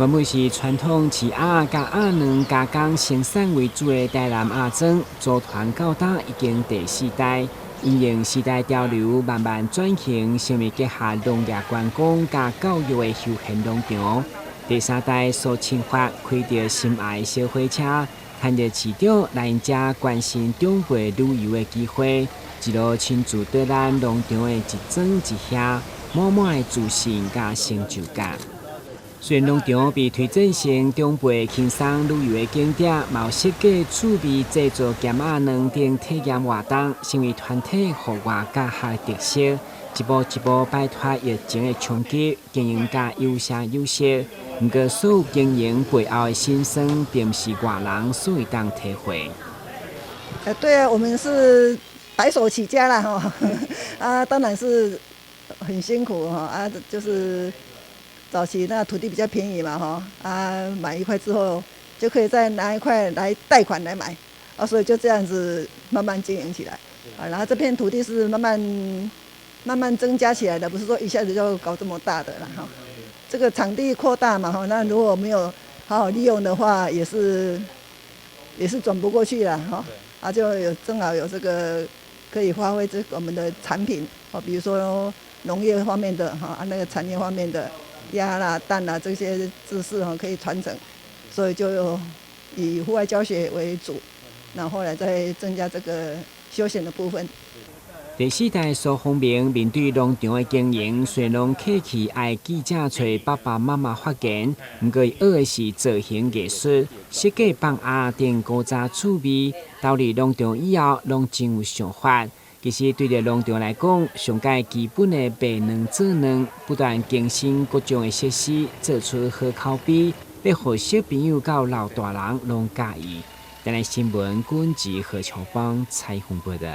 原本是傳統飼鴨佮鴨卵加工生產為主的台南鴨莊，祖傳到今已經第四代，因應時代潮流，慢慢轉型，成為結合農業觀光佮教育的休閒農場。第三代蘇清發開著心愛的小火車，趁著市長來𪜶遮關心長輩旅遊的機會，一路親自導覽農場的一莊一瓦，滿滿的自信佮成就感。雖然農場被推薦成長輩輕鬆旅遊的景點，嘛有設計趣味製作鹹鴨卵等體驗活動，成為團體戶外教學的特色。一步一步擺脫疫情的衝擊，經營甲有聲有色。毋過，所有經營背後的辛酸，並毋是外人所會當體會。對啊，我們是白手起家啦，吼，啊，當然是很辛苦哈，啊，就是早期那土地比較便宜嘛，哈，啊，買一塊之後就可以再拿一塊來貸款來買，啊，所以就這樣子慢慢經營起來，啊，然後這片土地是慢慢慢慢增加起來的，不是說一下子就搞這麼大的了，哈。這個場地擴大嘛，哈，那如果沒有好好利用的話，也是轉不過去了，哈。啊，就有正好有這個可以發揮這我們的產品，哦，比如說農業方面的，哈，啊那個產業方面的鴨啦、蛋啦這些知識哈可以傳承，所以就以戶外教學為主，然後後來再增加這個休閒的部分。第四代蘇宏明面對農場的經營，雖然攏客氣愛記者揣爸爸媽媽發言，毋過伊學的是造型藝術、設計放鴨等古早趣味，投入農場以後，攏真有想法。其實對著農場來講，上蓋基本的賣卵做卵，不斷更新各種的設施，做出好口碑，欲予小朋友到老大人攏佮意。台南新聞，君吉何秋芳採訪報導。